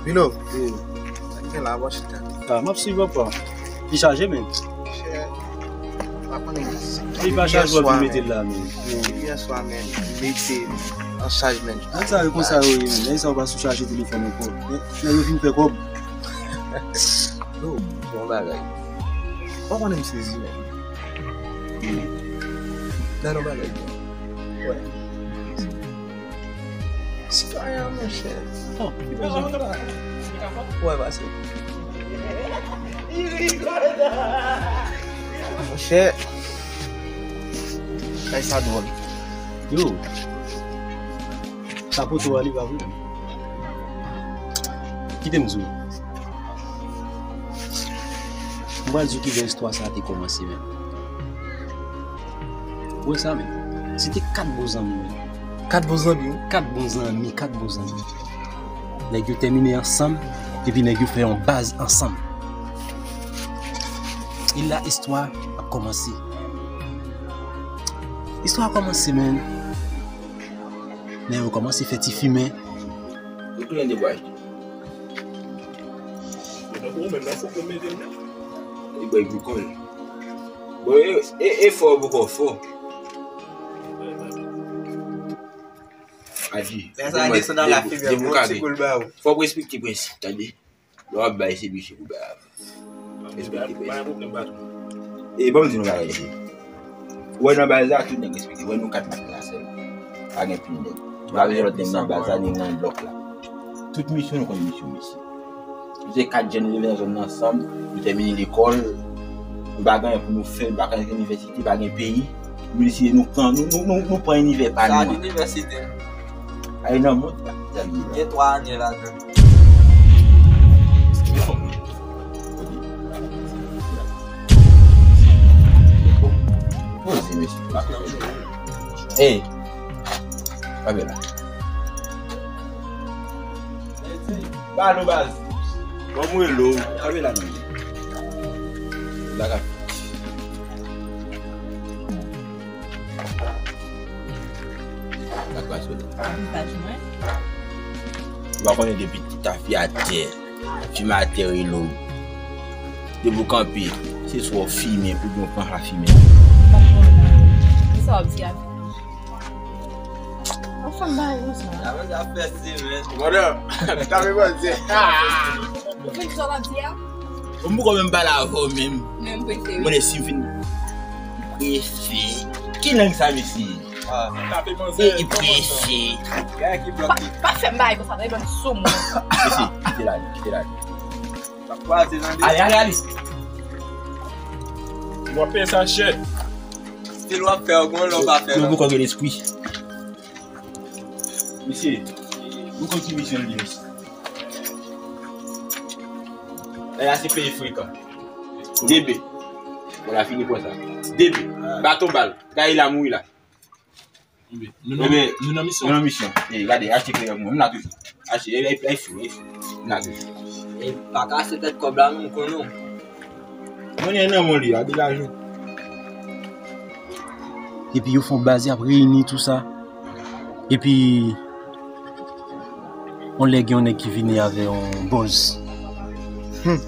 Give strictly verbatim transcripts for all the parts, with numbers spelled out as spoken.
Bilo, sa k fè la, bò chita. Ah, m ap swiv, papa. Li chaje, men. Chè, pa konnen si li pa chaje, w ap vin mete l la, men. Depi yè swa, men, li mete an chaj, men. Nèg sa yo konsa yo ye, men. Nèg sa yo pa sou chaje telefòn ankò. Nèg yo fin fè kòb. Yo, se yon bagay. Pa konnen m sezi, men. Gade yon bagay, men. Wè. Sitwayen an, monchè. Bon, li pa janm la. Wè, pase. Monchè. Kay sa dwòl. Yo. Sa poto a, li pa vre. Kite m di w. M pral di w kijan istwa sa a te kòmanse, men. Ou wè sa, men? Se te kat bon zanmi, men. Kat bon zanmi? Kat bon zanmi, kat bon zanmi. Nèg yo tèmine ansanm, epi nèg yo fè yon baz ansanm. E la istwa ap kòmanse. Istwa a kòmanse, men. Nèg yo kòmanse fè ti fimen. Yo tounen debwaje. Ou menm nan fòk ou mete l menm. Li bay boukan. Bon, e, e, e fò boukan fò. Adi. Lè sa desann nan la fimè, bon ti kou l ba ou. Fò w respekte prensip, tande. Lè w ap bay, se misye pou bay avans. Respekte prensip. E ban m di nou bagay mesye. Ou wè nan baz la, tout nèg respekte. Ou wè nou kat nèg la sèl. Pa gen pil nèg. Nou pa bezwen lòt nèg nan baz la, ni nan blòk la. Tout misyon, nou konn misyon misye. Nou se kat jèn rive nan zòn nan ansanm, nou tèmine lekòl, nou pa gen anyen pou nou fè, nou pa gen inivèsite, pa gen peyi. Nou deside nou pran, nou, nou, nou, nou pran inivè pa nou an. Sa inivèsite. Ay nan mond la, zam li la. Gen twa ane ladan. Poze, mesye. Ey. Kanpe la. Ba nou baz. Bon, mwen lo. Kanpe la, non. La ka. Sa k pase la? Visaj mwen. Ou pa konnen depi ti tafi atè, fimen atè rele w. Depi w kanpe, se swa w fimen oubyen w pran sa fimen. Kisa w ap di a? Anfen, bay konsa. Sa mwen ap fè se men. Mòdè, tape bandi. Ou konn sa w ap di a? Bon, m poko menm pale avè w menm. Men m prese, wi. Mwen si m fin prese. Ki lang sa, mesye? Ah. Tape manzè. E, e prese. Gade ki blòk. Pa, pa fè m bagay konsa, tande, bann soumou. Mesye, kite la, kite la. Sa kwaze, tande. Ale, ale, ale. W ap peye sa chè. Stil w ap fè, w konn lè w pa fè. Yo, poko gen lespri. Mesye, ou konn ki misyon li ye, mesye? Nèg la se peye frekan. D B. Bon, la fini pran sa. D B. Baton bal. Gaye la mouri la. Enben, nou nan, nou nan misyon. Nou nan misyon. E, gade, achte kleren pou mwen. M la toujou. Achte, e, e, e, fou, e, fou. M la toujou. E pa kase tèt kòb la, non, m konnen w. Mwen nan men li, a degaje w. Epi yo fè yon baz, y ap reyini tou sa. Epi yon lè gen yon nèg ki vini avè yon bòz. Hmm.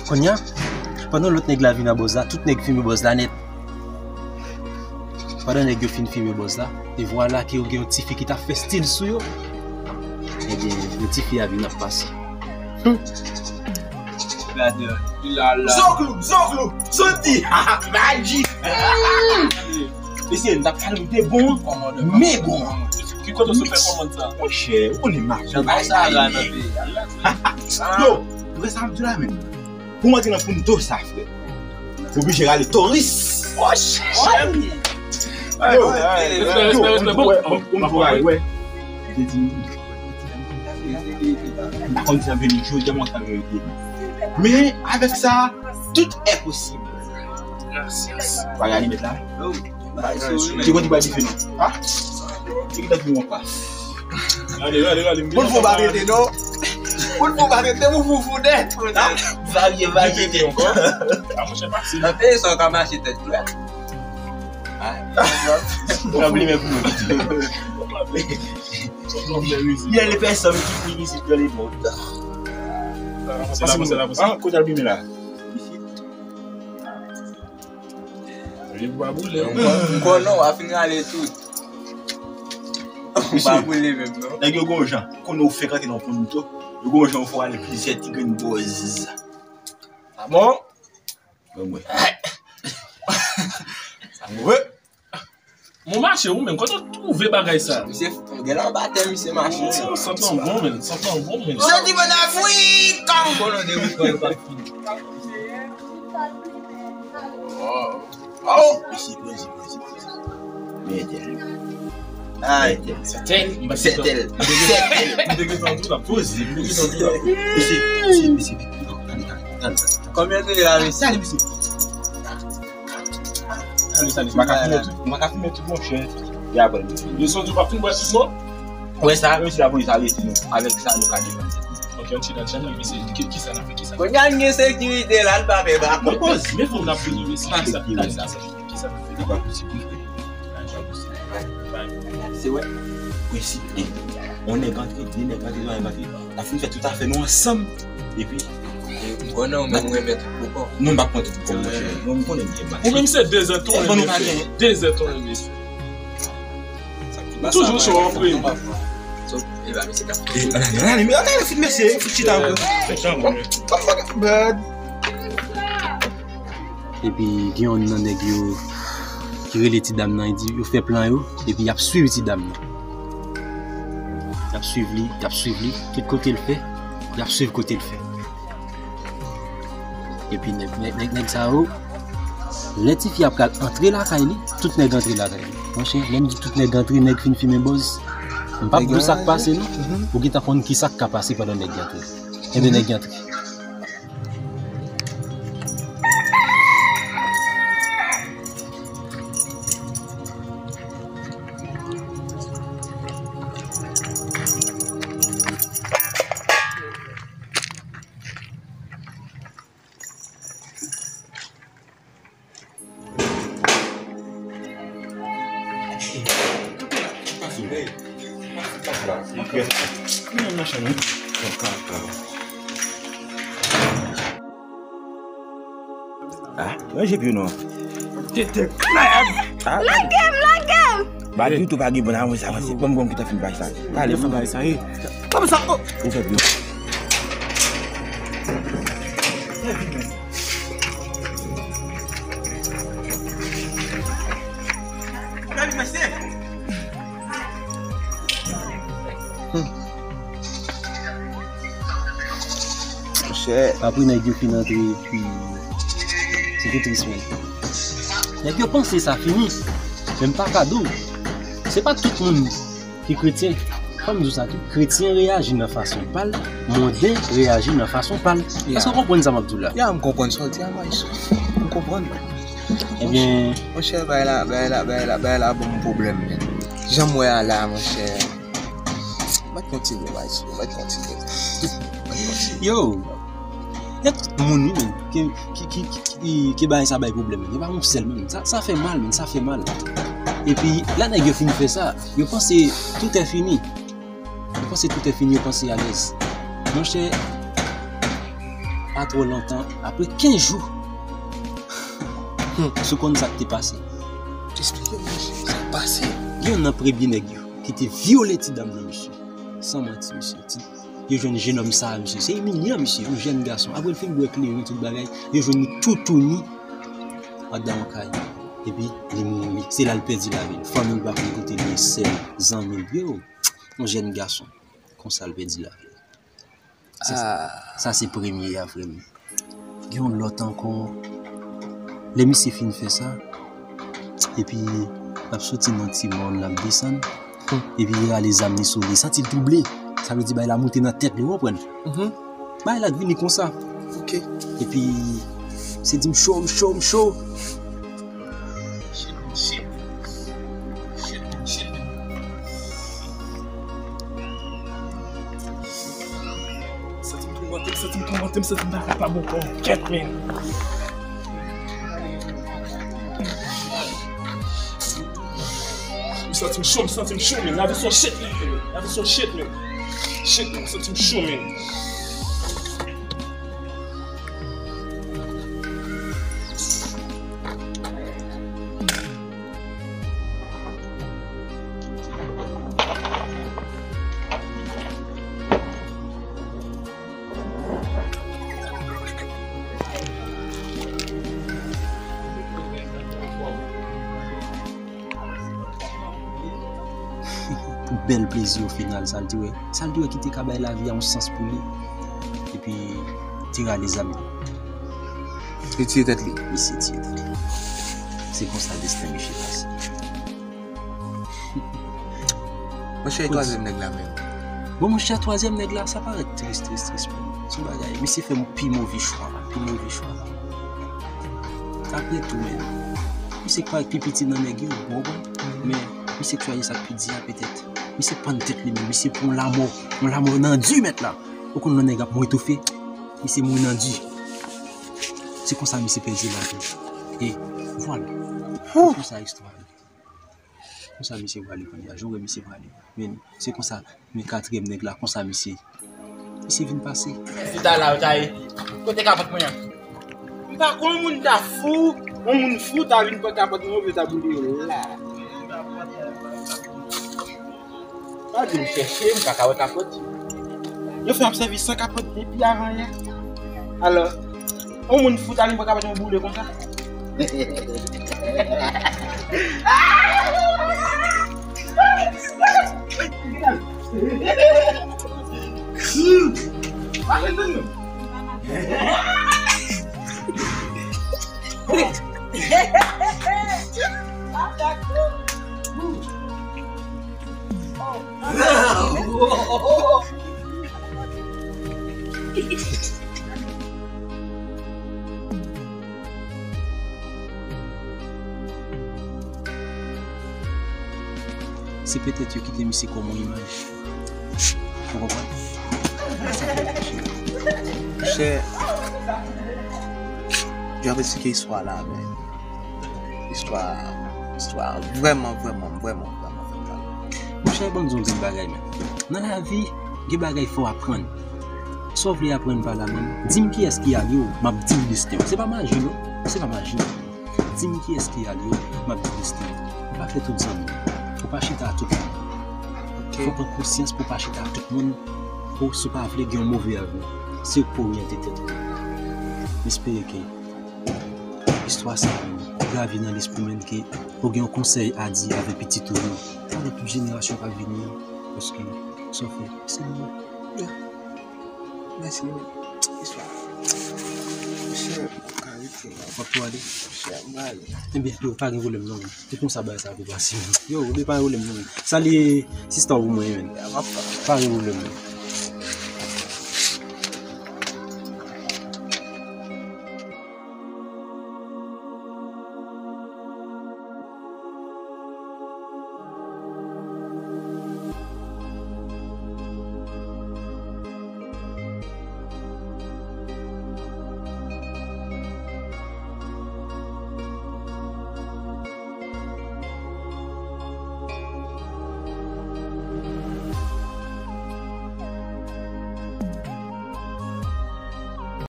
Kounye a, pandan lòt nèg la vin a bòz la, tout nèg fimen bòz la nèt. Pandan nèg yo fin fimen bòz la, e vwala ke yo gen yon tifi ki t ap fè stil sou yo. Ebyen, yon tifi a vin ap pase. Hmm. Zoglou, zoglou, soti, maji. Mesye, m t ap pale w de bon, men bon. Ki kote w sot fè kòmand sa? Monchè, ou konnen maji, bay sa la nan peyi a. Yo, ou wè sa m di la menm? Pou m antre nan punto sa, frè, oblije rale touris. Monchè. Yo, yo, ou wè, ou wè. M pa konn si ap vini jodi a, mwen sa verite. Men, avèk sa, tout est possible. Gracias. Bagay li met la. Ti konti bay dife non. Ha? Ti ki tankou yon pa. Gade, gade, gade. Moun fou pa rete non. Moun fou pa rete, moun fou fou nèt. Varye, varye. Nan peyi sa w ka mache tèt klè. Tranble men pou mwen. Il y a les personnes qui font visite dans les mondes. Se la, se la, se la. Ah, kote abime la? Li pa boule. M konnen w a fin rale tout. Ou pa boule menm, non. Nèg yo gon jan. Konnen w fèk antre nan pon tou. Yo gon jan w fè w ale plizyè ti grenn bòz. Ah bon? Bon, mwen. Sa move. Mon mache ou menm, kote w twouve bagay sa? Misye, gen anba tè misye mache. Oh, sant lan bon, men. Sant lan bon, men. Santi bon Afrik! Kolon de wi, yo pa fini. Oh! Mesye, poze, poze, poze. Men entèl. Ay, entèl. Sètèl. Sètèl. Sètèl. M te gen tan tou la. Poze, poze. Mesye, mesye, mesye, mesye. Konbyen nou ye la, mesye? Sali, mesye. Sali, sali. M pa ka fimen tout, m pa ka fimen tout, monchè. E apre, mesye. Yo santi w pa fin bwè tout, non? Wè sa, menm si lapolis arete nou, avèk sa nou ka defann tèt nou. Ok, yon ti dan chanm, mesye. Ki, ki sa n ap fè, ki sa? Kounye a n gen sekirite la, n pa pè pa. Poze. Men fò n ap vini, mesye. Ki sa, ki sa, ki sa n ap fè? Li pa posib, li fè. Se wè. Prensip, e, yon nèg antre, de nèg antre, twa nèg antre. N ap fin fè tout afè nou ansanm. Epi, m konnen w menm renmen tout pou kò. Non, m pa pran tout pou kò, monchè. Non, m konnen m gen mas. Ou menm se de zèt ou renmen fè. De zèt ou renmen fè. Ou toujou cho, anpre. E ba, mesye, kap. E, ala, ala, ala, ala, fout mesye, fout chita, bro. What the fuck, bad. Epi gen youn nan nèg yo ki rele ti dam nan, li di yo fè plan yo, epi y ap swiv ti dam nan. Y ap swiv li, y ap swiv li, tout kote l fè, y ap swiv kote l fè. Epi nèg, nèg, nèg, nèg sa yo, lè tifi a pral antre lakay li, tout nèg antre lakay li. Monchè, lè m di tout nèg antre, nèg fin fimen bòz. M p ap di w sa k pase, non. Ou gentan konn ki sa k ka pase pandan nèg yo antre. Enben, nèg yo antre. Ah, ranje pye w non. Tete, ah, lage m, lage m. Ba ditou pa gen bon avanse, avanse. Bon, bon, ki ta fin bay sa. Kale, fin bay sa, e. Kòman sa? Oh. Ou fè byen. Monchè. Apre nèg yo fin antre, epi se te tris, men. Nèg yo panse sa fini. Men m pa ka di w. Se pa tout moun ki kretyen. Fò m di w sa tou, kretyen reyaji nan fason pa l, monden reyaji nan fason pa l. Èske w konprann sa m ap di w la? Ya, m konprann sa w di a, Maestro. M konprann. Ebyen, monchè, bay la, bay la, bay la, bay la ban m pwoblèm, men. Jan m wè a la, monchè. Mèt kontinye, Maestro, mèt kontinye. Yo, gen tout moun, wi, men, ki, ki, ki, ki, ki, ki bagay sa bay pwoblèm, men. E pa yon sèl, men. Sa, sa fè mal, men, sa fè mal. Epi, la nèg yo fin fè sa, yo panse tout est fini. Yo panse tout est fini, yo panse alèz. Monchè, pa twò lontan, apre kenz jou, hmm, si w konn sa k te pase. Eksplike m, monchè, sa k pase. Youn nan premye nèg yo ki te vyole ti dam nan, mesye. San manti, mesye. Ti, yo jwenn jennonm sa a, mesye. Se imilyan, mesye. Yon jèn gason. Apre l fin bwè kleren, tout bagay, yo jwenn li toutouni andan yon kay. Epi, li mouri. Se la l pèdi lavi l. Fanmi l pa konn kote l ye, sè l, zanmi l. Yo, yon jèn gason. Konsa l pèdi lavi l. Sa, sa se premye a, frè m. Gen yon lòt ankò. Lè misye fin fè sa, epi l ap soti nan ti mòn, l ap desann, epi li rale zam li sou li. Santi l twouble. Sa vle di bagay la moute nan tèt li, ou konprann? Bagay la t vini konsa. Ok. Epi, se di m cho, m cho, m cho. Shit, shit. Shit, shit. Santi m toumante, m santi m toumante, m santi m bagay pa bon kò. Kèt, men. M Santi m cho, m santi m cho, men. Lavi so shit, men. Lavi so shit, men. Shit, men, m santi m cho, men. Pou bèl plezi o final, sa l te wè. Sa l te wè ki te ka bay lavi a yon sans pou li. Epi, te rale zam li. Li tiye tèt li. Misye tiye tèt li. Se konsa desten misye pase. Monchè, e twazyèm nèg la menm? Bon, monchè, twazyèm nèg la, sa parèt tris, tris, tris, men. Se yon bagay, misye fè yon pi move chwa, pi move chwa. Apre tou, men, misye k parèt pi piti nan nèg yo, bon, bon. Men, misye k chwazi sa k pi di a, petèt. Misye pann tèt li, men misye pran lanmò, yon lanmò nan di mèt la. Ou konn lè nèg ap mouri toufe? Misye mouri nan di. Se konsa misye pèdi lavi. E, vwala. Se konsa istwa a ye. Konsa misye prale kounye a, jan w wè misye prale. Men, se konsa, men katriyèm nèg la, konsa misye. Misye vin pase. Fita la, ou ta ye. Kote kapòt mwen an? M pa kwè yon moun ta fou, yon moun fou ta vin pran kapòt mwen, oubyen ta boule yo la. Pa di m chèche, m pa ka wè kapòt. Yo fè ap sèvi san kapòt depi avan yè. Alò, yon moun fou ta vin pran kapòt yon boule konsa. Se petèt yo kite misye kòm yon imaj. Ou konprann? Monchè, jan m esplike istwa la, men istwa, istwa vrèman, vrèman, vrèman, vrèman fè m mal. Monchè, ban m di w yon ti bagay, men. Nan lavi, gen bagay fò w aprann. Sa w vle aprann pa la menm? Di m kiyès ki alye w, m ap di w desten w. Se pa maji, non. Se pa maji, non. Di m kiyès ki alye w, m ap di w desten w. Ou pa fè tout zanmi. Ou pa chita ak tout moun. Ok. Fò w pran konsyans pou w pa chita ak tout moun. Pou si w pa vle gen yon move avni, se ou k pou oryante tèt ou. M espere ke istwa sa a gravi nan lespri w menm, ke ou gen yon konsèy a di avèk pitit ou yo, avèk tout jenerasyon k ap vini an, paske sa w fè, se nou. Mèsi, men. Bonsoir. Monchè, m ap ka rete la. W ap tou ale? Monchè, m ale. Ebyen, yo, pa gen pwoblèm non, men. Se konsa bagay sa ap pase. Yo, ebyen, pa gen pwoblèm non, men. Salye sista w pou mwen, men. Ya, m ap fè. Pa gen pwoblèm non.